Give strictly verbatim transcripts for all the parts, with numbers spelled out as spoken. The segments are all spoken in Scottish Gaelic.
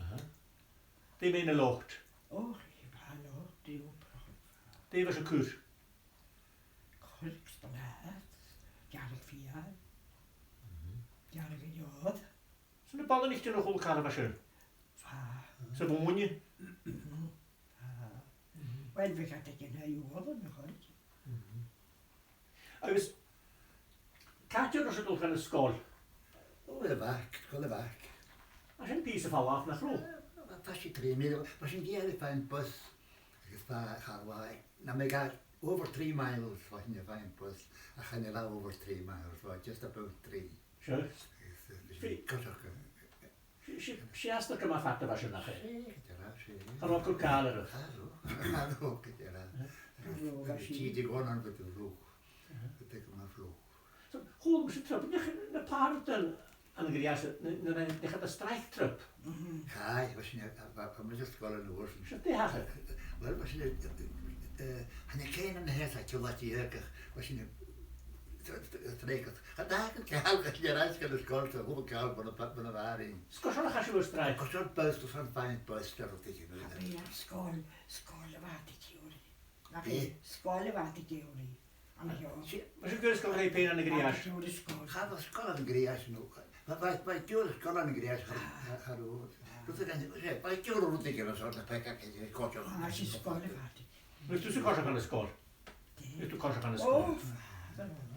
Aha. Dè mu na lot? Och, bha lot, dè obrach. Dè bha sibh a' cur? Coirce 's blàths, gearradh feur, gearradh an fheòir. 'S ann a' bhalla a-nis a chuala mi a' cur a-mach sin? Bha. 'S a' bhùine? Bha. Uill, bha iad a' gabhail an fheòir na choirce. Agus càit an robh sibh a' dol chun na sgoile? Ò, a Bhac, sgoil a Bhac. Tha sin pìos air falbh, nach robh? Eh, bha, bha sinn trì mìle, bha sinn ag iarraidh faighinn bus, agus bha, cha robh, nam biodh e over three miles, bha sinn a' faighinn bus, ach chan eil e over three miles, bha e just about three. Sure. Agus, eh, bha sinn a' coiseachd, eh, 'S e, 's e, 's e astar gu math fada a bha sin, nach e? 'S e, gu dearbh, 's e. Cha robh cur càil oirbh. Cha robh, cha robh, gu dearbh. Cha robh, bha sinn. Tìde gun an bhad fliuch. Aha. Bha e gu math fliuch. So, chuala mise trip, neach na pàrantan ann an Griais, na, na, na, neach a' strike trip. Mhm. Aye, bha sinn, a, a, bha, bha mise an sgoil an uair sin. Seo, dè thachair? Uill, bha sinn, eh, eh, chan e ceann a th' ann an Ceann a' Bhàigh, bha sinn, eh, strike. Cha do thachair càil, gus an deigheadh sinn dhan sgoil, 's a chuala càil bhon a', bhon a' bhàrr. 'S cò às a chaidh sibh air strike? Cò às a bha am bus, cò às a bha am bus, 's e rud a dh'fheumadh. Cha b' e an sgoil, sgoil a bha iad ag iarraidh. Nach e? Sgoil a bha iad ag iarraidh. An seo. Bha sibh ag iarraidh sgoil fhèin ann an Griais? Bha iad ag iarraidh sgoil. Cha robh sgoil ann an Griais, no. Bha, bha, bha iad ag iarraidh sgoil ann an Griais, cha, cha, cha robh. Rud a dh'fheumadh, 's e, bha iad ag iarraidh rud a dh'fheumadh, sort of, peacach, eh, coiseachd. Ah, 's e sgoil a bha iad ag iarraidh. An robh tusa a' coiseachd chun na sgoile? An robh tusa a' coiseachd chun na sgoile? Ò, bha, bha, bha.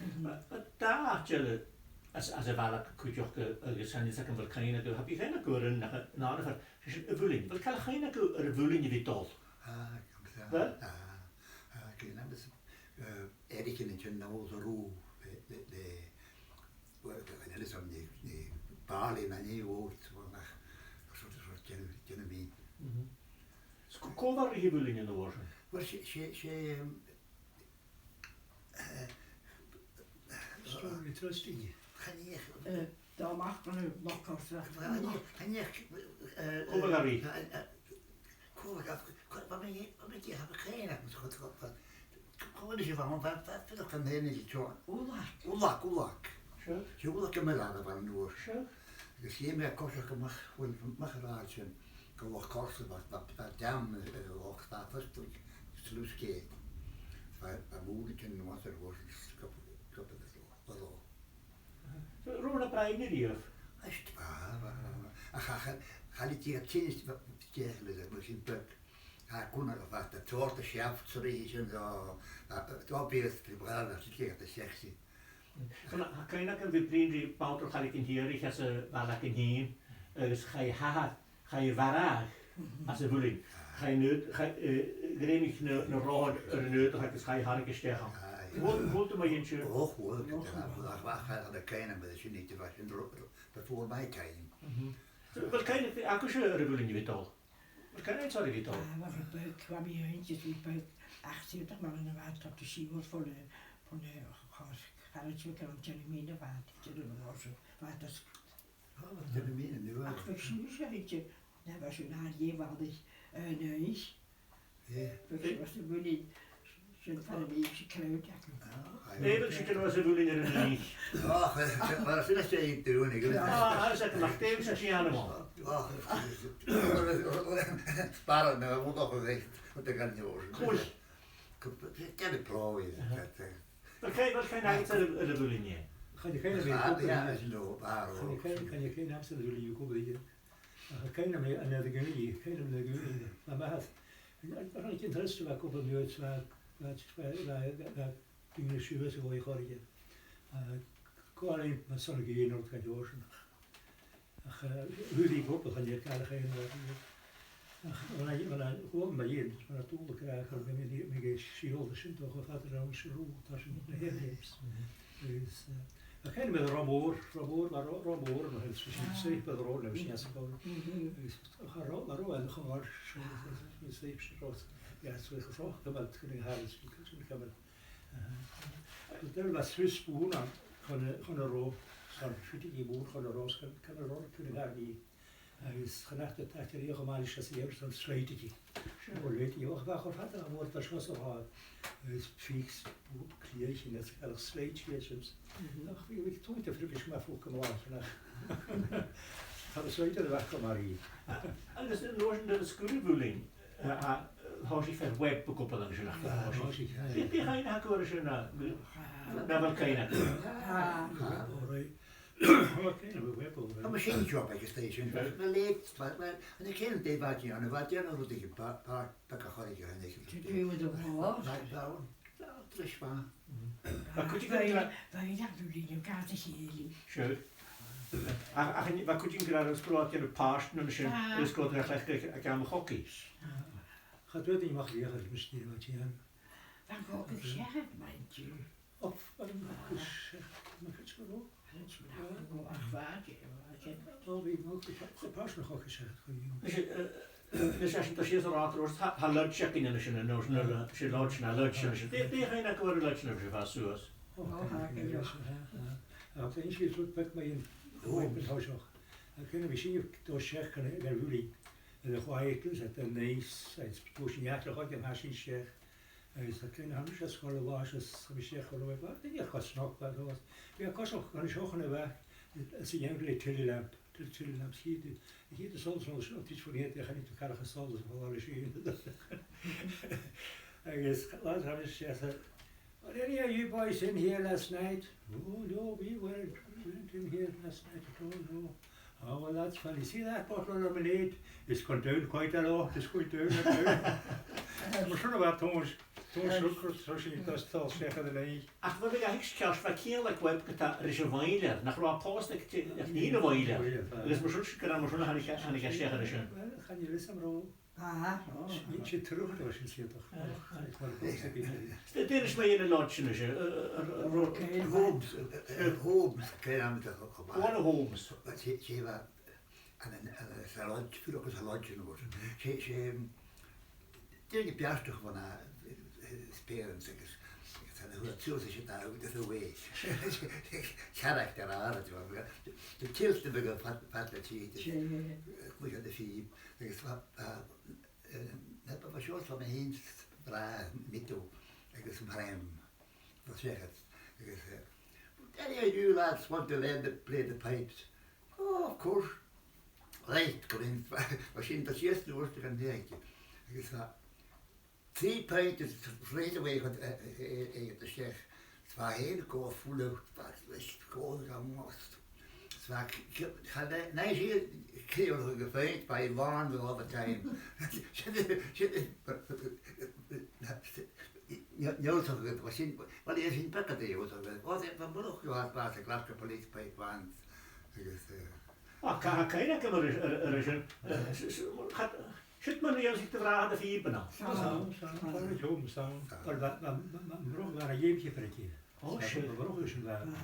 Ma, ma, dà àite eile às, às a' bhaile cuideachd, agus chan eil fhios agam a bheil cuimhne agaibh, tha mi a' smaoineachadh gur ann nach, an àireamh, 's e sin a' mhuilinn. A bheil càil a chuimhne agaibh air a' mhuilinn a bhith a' dol? Ah, a bheil? Ah, ah, cuimhne agam, eh, Eric an sin a' dol a-null le, le, le, well, well, chan eil fhios agam, le, le Bàillidh na nì bhòt, bhon nach, nach sort of, sort of, dèanamh, dèanamh mìn. Mhm. 'S cò, cò bha ri a' mhuilinn an uair sin? Well, 's e, 's e, 's e, um, eh, Stormy Trusty. Chan e, eh, dà mac an loch, chan e, chan e, eh, Cò bha ri? Eh, eh, Cò, cò, cò, bha mi, bha mi ag iarraidh a bhith cèin, agus cò, cò, cò, cò, cò, cò, cò, Ulag. Ulag, Ulag. Sure. 'S e Ulag a' mhilleadh a bh' ann an uair. Sure. Agus dh'fheumadh e coiseachd a-mach, bhuel, a-mach air an àird sin, gu Loch Corsa, bha, bha, bha dam air an loch, bha fosgladh sluice gate. Bha, bha mòran tighinn a-nuas air an uair sin, gu, gu, gu, gu, gu, gu, So, an robh na broinn a-riamh? Ach, bha, bha, bha, bha. Ach, ach, cha, cha leig iad tinneas, bha, deich le, mar sin beag. Tha cuimhne agam, bha, tha tòrr de shaft sa rìs sin, o, o, o, bhiodh pri bhàla, sin ceart, a sexy. Well, tha cuimhne agam bhith bruidhinn ri bàta a' Chaileig an Iarraidh às a' bhaile againn fhìn, agus chaidh a h-athair, chaidh a mharbhadh às a' mhuilinn. Chaidh an aod-, chaidh, eh, ghreimich na, na rothan air an aodach agus chaidh a tharraing a-steach ann. Aye. Bhuel, bhuel, do mu dheidhinn sin. Och, bhuel, ach, ach, ach, ach, ach, cuimhne agam air sin, it was in ro-, ro-, before my time. Mhm. So, a bheil cuimhne agaibh air a' mhuilinn a bhith a' dol? A bheil cuimhne agaibh air a bhith a' dol? Ah, bha mi beag, bha mi a' tighinn, bha mi beag, ach 's dòcha mar a bha, tha thu a' sìor fon, fon, eh, chor, far an do bha an t-ainm a bh' ann, an t-ainm a bh' ann, bha e Ach bha sin, sin, sin, na bha sin an dèidh bhàta, eh, na is. Yeah. Bha sin, bha sin really, sin far a bheil sibh a' creidsinn. Ah, aye. Dè bha sibh a' creidsinn a bha sibh a' dol air an oidhche? Ach, eh, mar sin a tha e dùinte, gu... Ah, ah, is e, nach dè bha sibh a' dèanamh? Ach, sparradh na bhfuil a bheith, what the gun yours. Cool. Get a pro is that thing. Bheil cuimhne, bheil cuimhne agadsa air a', air a' mhuilinn? Chan eil cuimhne agam air a' mhuilinn. Chan eil cuimhne, chan eil cuimhne agamsa air a' mhuilinn gu bhith. Ach tha cuimhne agam air an ath-ghuth, cuimhne agam air an ath-ghuth. Bha mi, bha, bha, bha, bha, bha daoine sìos a' dol a chòrr. Ach, cò air a bha sin a' gèilleadh an uair sin? Ach, eh, bha e gu bhith chan eil cuimhne agam air. Ach, bha, bha, chuala mi air, bha dùil ag ràdh gun robh mi, mi, mi ag siubhal an sin, dòcha fada an sin rud, tha sin na h-airgeads. Agus, eh, ach cuimhne agam air Ròmhòr, Ròmhòr, bha Rò-, Ròmhòr, an sin, sin, sin, bha Ròmhòr, an sin, agus, ach, bha Rò-, bha Ròmhòr, an còmhnaidh, sin, sin, sin, sin, Ròmhòr, yeah, so, ach, Ròmhòr, gu bheil, gu bheil, gu bheil, Aha. Gu dè bha sruth spùinneil chun a', chun a' Ròs, san siud aig a' mhòr chun a' Ròs, chun, chun a' Ròs, chun a' ghàrraidh. Agus chan fhaca tu taigh a-riamh a-mhàin is às a dhèidh san sreathadh. Sure. Ò, leithid, ò, bha e cho fada a' mhòr, tha seo sa bha. Agus fix, bù, cliath, sin, is cael a' sreathadh, sin. Mhm. Ach, bha, bha tòrr de phriobais gu math fo cam làithean, ach. Tha an sreathadh a bha gu math ri. Agus an uair sin, an sgùrr a' mhuilinn, A, a, thòisich fear Webb a' cupall an sin, nach do thòisich? Thòisich, aye. Dè, dè tha cuimhne agaibh air sin, a, na bheil cuimhne agaibh? Ah. Webb, all right. Well, cuimhne agam air Webb, all right. Tha mi sin job aig an station. Sure. Well, late, well, well, an cuimhne dè bha e a' dèanamh, bha e a' dèanamh rudeigin, pa, pa, pa, a' chòrr aig an... To do with the what? Right, well, Tris mhath. Bha cuideigin ag ràdh... Bha, bha, bha, bha, bha, bha, bha. Sure. Ach, ach, bha cuideigin ag ràdh gun robh sgrùdadh air a' phàirt no sin, gun robh sgrùdadh air a' chleachdadh aig àm a' chogaidh. Cha do dh'fhaodadh mi a chleachdadh, mas e sin a bha e a' dèanamh. Bha an cogadh seachad, mind you. Och, bha an cogadh seachad, ma chuid gu robh. Ach bha, bha, bha. Ò, bha, bha, bha pàirt na chogaidh seachad, chuir mi. Is, eh, Nis, tha sinn, tha sinn air an rathad, tha, tha lodge againn an sin, an uair sin, tha sinn lodge, na lodge an sin. Dè, dè tha cuimhne agaibh air an lodge nuair a bha sibh shuas? Ò, tha, tha, tha, tha. Ach tha sinn shuas rud beag mu dheidhinn, ò, an toiseach. Ach cuimhne agam, bha sinn a' dol seachad air a' mhuilinn, air a' chladach, is at the nice, is bha sinn eatarthu, agus tha sinn seachad. Agus tha cuimhne agam, tha mise a' sgoil an latha sin, is tha mi seachad air a' mhuilinn, bha, bha e cho snog, bha e, bha e a' coiseachd an seo chun a' bhac, is a' dèanamh le tilleadh lamp. Tilleadh, tilleadh lamp, chitheadh, chitheadh tu solas an sin, tha thu a' faighinn, chan fhaigheadh tu caracha solas a' falbh leis fhèin. Agus latha eile, tha mise a' seasamh, "Are any of you boys in here last night?" "Oh, no, we weren't, we weren't in here last night at all, no." "Oh, well, that's funny. See that bottle of lemonade? It's gone down quite a lot, it's going down and down." Mar sin a bha e, tòrr, tòrr siùcar, tha sinn a' dol seachad air an oidhche. Ach bha mi a' tuigsinn ceart, bha ceangal aig Webb ge-tà ris a' mhuinntir, nach robh e pòsta aig, aig nighean a' mhuinntir. Agus mar sin, gur ann mar sin a thàinig, thàinig e seachad an sin. Well, chan eil fhios agam an robh. Ah, oh. Sin, sin trua, sin siadach. Ah, ah. Dè, dè, is mi an lodge sin, is e, uh, uh, uh, Homes, uh, uh, Homes, ceann de Homes. One of Homes. But she, she was, and then, and then it's a lodge, full of a lodge in the woods. She, she, um, did the best of one, uh, his parents, I guess. And who had chosen she that out of the way. Character, uh, the tilt the bigger fat, fat that she, she, uh, look at the feet. Agus bha, bha, eh, na, bha seo, bha mi fhìn 's a bhràthair, Mito, agus am Prem, bha seachad, agus, eh, "Any of you lads want to learn to play the pipes?" "Oh, of course." Right, go in, bha sin, bha sìos an uair sin an dèidh. Agus bha, three pointers straight away, eh, eh, eh, eh, the chef. Bha e a' gabhail full out, bha e a' gabhail am most. Bha c-, c-, cha, na, na, she clear of the feint by one all the time. She, she, no, no, so good, was in, well, yes, in back of the years, was it, but look, you had, was a Glasgow police pipe band. I guess, eh, Ah, ca-, ca-, chan eil cuimhne agam air, air, air sin. Eh, s-, s-, cha-, siud mar a dh'ionnsaich do bhràthair do phìob an-dràsta. Sound, sound, sound, sound. Well, bha, bha, bha, bha, bha, bha a' ghèam cheapaireachd. Oh, shit. Bha, bha, bha, bha, bha.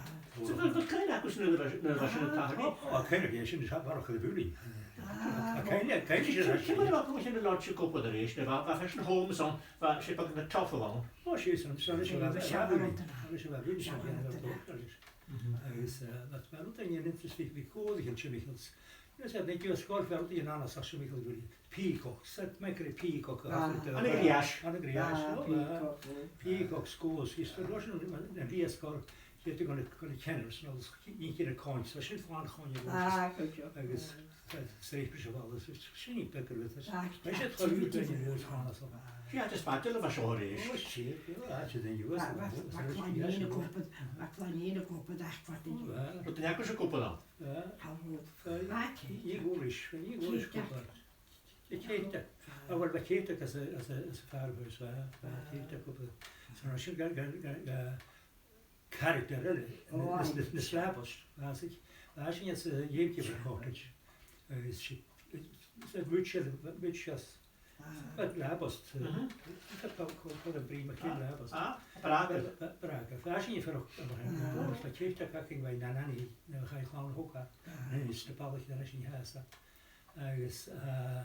So, bha, bha cuimhne agaibhse nuair a bha, nuair a bha sin a' tachairt? Oh, cuimhne agam sin, 's e barrachd a bhìoraidh. Ah, cuimhne, cuimhne sin, sin, sin, sin, mar a bha sin a' lodge ag obair a-rithist, bha, bha fhios an Homes ann, bha, 's e beagan na tough a bh' ann. Oh, sin, sin, sin, sin, sin, sin, sin, sin, sin, sin, sin, sin, sin, sin, sin, sin, sin, sin, sin, Mhm. Agus, eh, bha, bha rud a nighean interest bhith, bhith còmhla ri Sir Michael. Agus, eh, na sgoil, bha rud a nighean annasach Sir Michael gu bhith peacock, 's e, micro peacock, ah, ann an Greis. Ann an Greis, ah, no, peacock, eh, peacock, sgoil, 's e, 's e, leis an, an, an Greis sgoil, bha iad gun, gun kenners, no, nighean a' choin, so sin flan choin a bh' ann. Ah, good job. Agus, eh, sreap is a bhall, is sin beag a bh' ann. Ah, bha siad cho luath ri an uair sin, so. Sin, just bha dealbh a seo a-rithist. Oh, shit, yeah, that's the thing, you was. Bha, bha, bha clann-nighean ag obair, bha clann-nighean ag obair, ach bha daoine. Oh, yeah. Rud a nighean ag obair ann. Yeah. How old? Uh, Bha Kate. Ní bhfuairis, ní bhfuairis Kate. Cúpla. Kate. Ah, well, bha Kate as a, as a, as a farmhouse, bha, bha Kate ag obair. So, sin ga, ga, ga, ga character, really. Oh, na, na, na, na slabas, bha sin, bha sin as a gamekeeper cottage. Agus sin, sin muid, muid as Ah. Bha labas, eh, Mhm. bha, bha, bha, bha a' bruidhinn mu dheidhinn Ah, labas. ah, bràgar. Bha, bha, bràgar. Bha sin a' fuireach, ah, Ah. bha Kate a' cachan bha na nanny, na chaidh clann a thogail. Ah. Agus na balaich na sin a sheas. Agus, ah,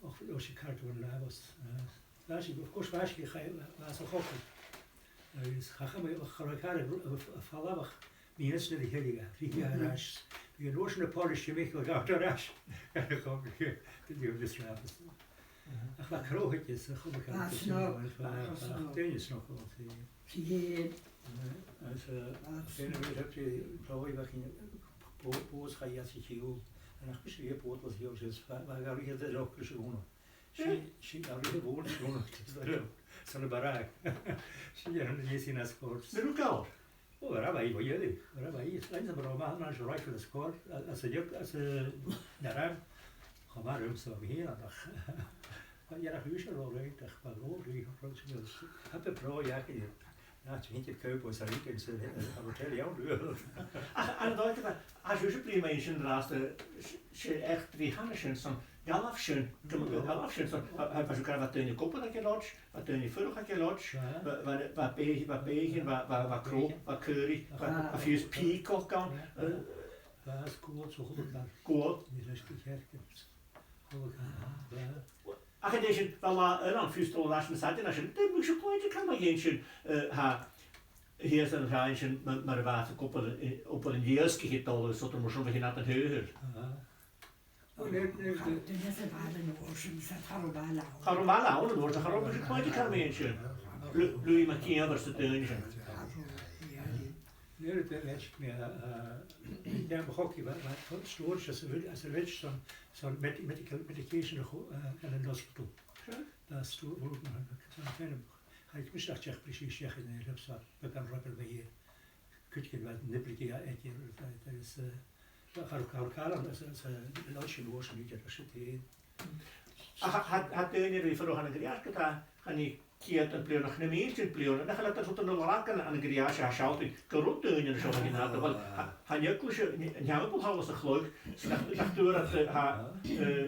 och, bha sin ceart gu leòr labas. Ah, bha sin, of course, bha sin a' chaidh, bha sin a' chogadh. Agus chaidh mi, chaidh mi a, a, a, a falbh a-mach mìos na bhith a' tighinn, bhith a' tighinn air ais. Bha an uair sin na poilis a' tighinn a-mach a' gabhail air ais. Gun dèanadh iad slabas. Aha. Ach bha crodh aige sa chogadh. Ah, snog. Bha, bha, bha, snog. Daoine snog, o, tì. Tì. Agus, eh, Bha daoine a bha a' tighinn, plòigh bha cinn, bò-, bòs chaidh iad sa chiall. An ach bha sin, bòs chaidh iad, bha, bha gàrraidh air a' loch leis a' ghunna. Sin, sin gàrraidh a bhòn sgùnach, just a bheil, san a' bharrachd. Sin an dèidh sin as còrr. Bha rud gabhail? Ò, bha, bha, bha, bha, bha, is leis an bhrómach an sin right for the score, a, as a, as a, na ram, cho math rium-sa mi fhìn, ach, bha, dhearc ùis a' ròl rèint, ach bha ròl rèint, ròl sin, tha e brèagha, ach, Ach, tha mi cinnteach cowboys a' riochdachadh sa, eh, a' hotel ann, dùil. Ach, an dòigh, a, sibhse a' bruidhinn mu dheidhinn sin an-dràsta, 's e, 's e eachdraidh a th' ann an sin, son, dh'fhalbh sin, gu, dh'fhalbh sin, son, bha, bha, bha, bha daoine ag obair aig an lodge, bha daoine a' fuireach aig an lodge, bha, bha, bha bèith-, bha bèithean, bha, bha, bha crodh, bha caoraich, bha, bha fiù 's peacock ann, eh, bha sgoil, so chuala. Sgoil. Nì leis gu ceart. Ach an dèidh sin, bha latha eile ann fiù 's dol leis na saidin sin, dè, bha sibh a' cluinntinn càil mu dheidhinn sin, eh, tha, shìos an tràigh sin, mar, mar a bha iad ag obair, eh, obair an iasgaich a' dol, is sort of mar sin bha iad an taobh. Aha. Well, there, there, there. Cha robh baile ann an uair sin, cha robh baile ann an uair sin, cha robh, bha sibh a' cluinntinn càil mu dheidhinn sin. Lu-, Louis MacÌomhair 's na daoine sin. Nuair a dh'fhàs mi, eh, eh, bha mi a' cogadh, bha, bha stòr às a' ridge, às a' ridge son, son med-, medical, medication a cho-, eh, ann an hospital. Sure. Bha stòr, bha, bha, bha, bha, chaidh mise a-steach bris a-steach an aer, so, bha an rubber mu dheidhinn. Cuideigin bha na briogais aige, agus, eh, cha, cha, cha, cha, às, às, às, an oidhche sin, bha sin idir, às a' dèidh. Ach, tha, tha, tha daoine a' fuireach ann an Griais, tha, chan e ceud bliadhna, ach na mìltean bliadhna, nach eil iad a' sort of na lorgan ann an Griais a' sealltainn gu robh daoine an seo a' tighinn, well, tha, tha an eaglais, an, an teampall thall air a' chladh, 's nach, nach d' fhuair iad, eh, tha, eh,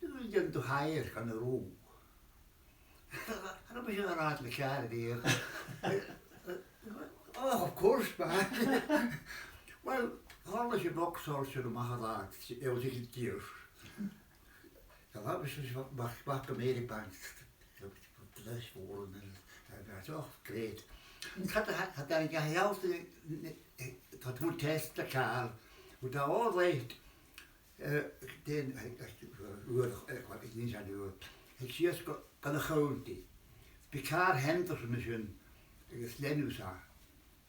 "Dè do hire gun an rùm?" Cha robh mise ag ràdh le càil a-riamh. "Oh, of course, man." Well, thàinig am Vauxhall sin a-mach an-dràsta, e, e, e, e, Tha bha, bha, bha, bha, bha gu Mary Banks, leis fòr an, a, a, oh, great. Cha do, cha do, cha do, cha do, cha do, tha thu test a call, but I all right, uh, then, I, I, uh, uh, what, I didn't say the word. Ag sias gu, gu na county. Bha càr Henderson sin, agus lean thusa.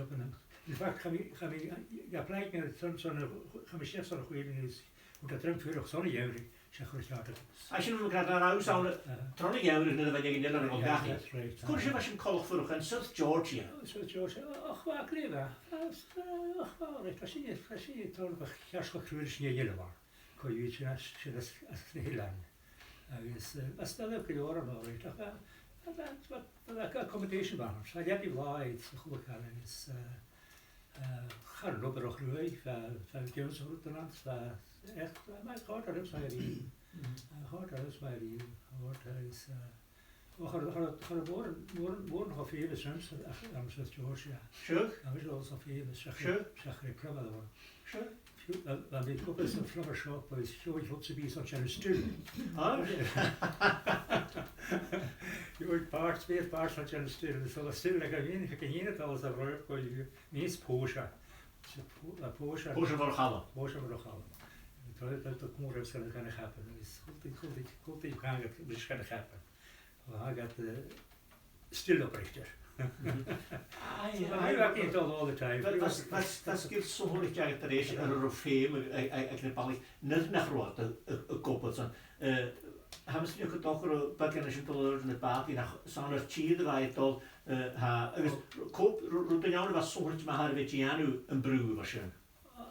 siud an-sin. In fact, chaidh mi, chaidh mi, ga plaigeadh air son, son, chaidh mi a-steach son a' chuibhreann is, bha e trom fuireach son a' gheamhraidh, 's e a' chùis a th' agam. Agus sin an rud a bha thu ag ràdh, tron a' gheamhraidh nuair a bha an fheadhainn eile air an robh iad. That's right. Cò ris a bha sin coltach fuireach ann an South Georgia? South Georgia, och, bha e glè mhath. Och, bha, right, bha sinne, bha sinne tòrr, bha ceart cho cruaidh sin a dh'fheumadh. Co-dhiù, sin às, sin às, às na h-eileanan. Agus, eh, bha staidhre gu leòr ann, all right, ach, eh, bha, bha, bha accommodation ann. Tha leabaidh bhlàth sa chùl ceann agus, eh, eh, cha robh obair a' chruidh, bha, bha geamsa a' dol ann, bha, eh, bha, bha, chòrd e rium-sa a bhith, eh, chòrd e rium-sa a bhith, chòrd e agus, eh, Well, cha, cha, cha robh mòran, mòran, mòran cho famous rium-sa, ach, ann an South Georgia. Sure. Tha mise cho famous, seach, sure, seach ri plumber a bh' ann. Sure. Fiù, bha, bha mi ag obair sa plumber shop, agus sheòl thu a bhith son a' dèanamh stiùil. Ah. Sheòl thu pàirt, spare parts son a' dèanamh stiùil. So, stiùil aig a' mhìneachadh, aig a' mhìneachadh, agus a bhruidhinn gu mìos pòis. Pòis, pòis. Pòis a' mhòr-chàil. Pòis a' mhòr-chàil. Tha, tha, tha, cùm rium-sa gan a' chaipe, agus cùm, cùm, cùm, cùm, cùm, cùm, cùm, cùm, cùm, cùm, Well, I got the still operator. Aye, so aye, I work it all, all the time. Bha, bha, bha, bha sgil sònraichte agad air ais air an robh feum a, a, a, aig na balaich nuair nach robh iad a', a', ag obair san. Eh, tha mi a' smaoineachadh gun do chòrd e beagan leis an dol air na bàtaichean, ach 's ann air tìr a bha iad a' dol, eh, tha, agus cò, robh, robh duine ann a bha sònraichte ma-thà air a bhith a' dèanamh am brù mar sin?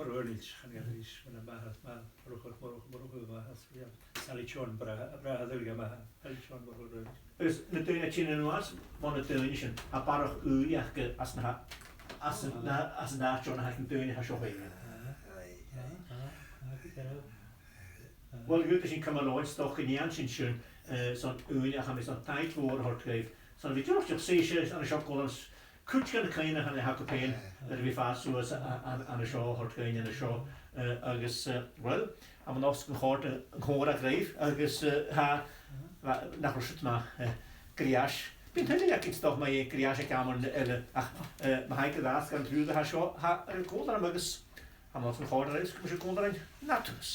Mòr a Dhòmhnaill, chan eil fhios, bha e math, math, mòr a Dhòmhnaill, mòr a Dhòmhnaill, math, math, Sally John, bràth, bràth a dh'fhalbh, math, Sally John, mòr a Dhòmhnaill. Agus na daoine a' tighinn a-nuas, bho na daoine sin, a' barrachd ùidh aca às na, às na, às an àite ann a tha na daoine a tha seo fhèin. Aye, aye. Uill, dh'fhaodadh sinn cumail oirnn 's dòcha gun dèan sinn sin, eh, son ùine, ach tha mi son taing mhòr a thoirt dhuibh. Son bha e dìreach sibhse an seo còmhla ris, cuid de na cuimhneachain a th' agaibh fhèin, air a bhith a' fàs suas a, a, an, an seo a thoirt dhuinn an seo, eh, agus, eh, uill, tha mi an dòchas gun còrd, gun còrd e ribh, agus, eh, tha, na, nach robh siud math, eh, griais. Bidh an t-uile againn 's dòcha math air griais aig amannan eile, ach, eh, ma tha e gu deas gun triùir a tha seo, tha e air a còmhradh rium agus tha mi an dòchas gun còrd e ribh, gus am bi sibh a' còmhradh rinn an ath-thuras.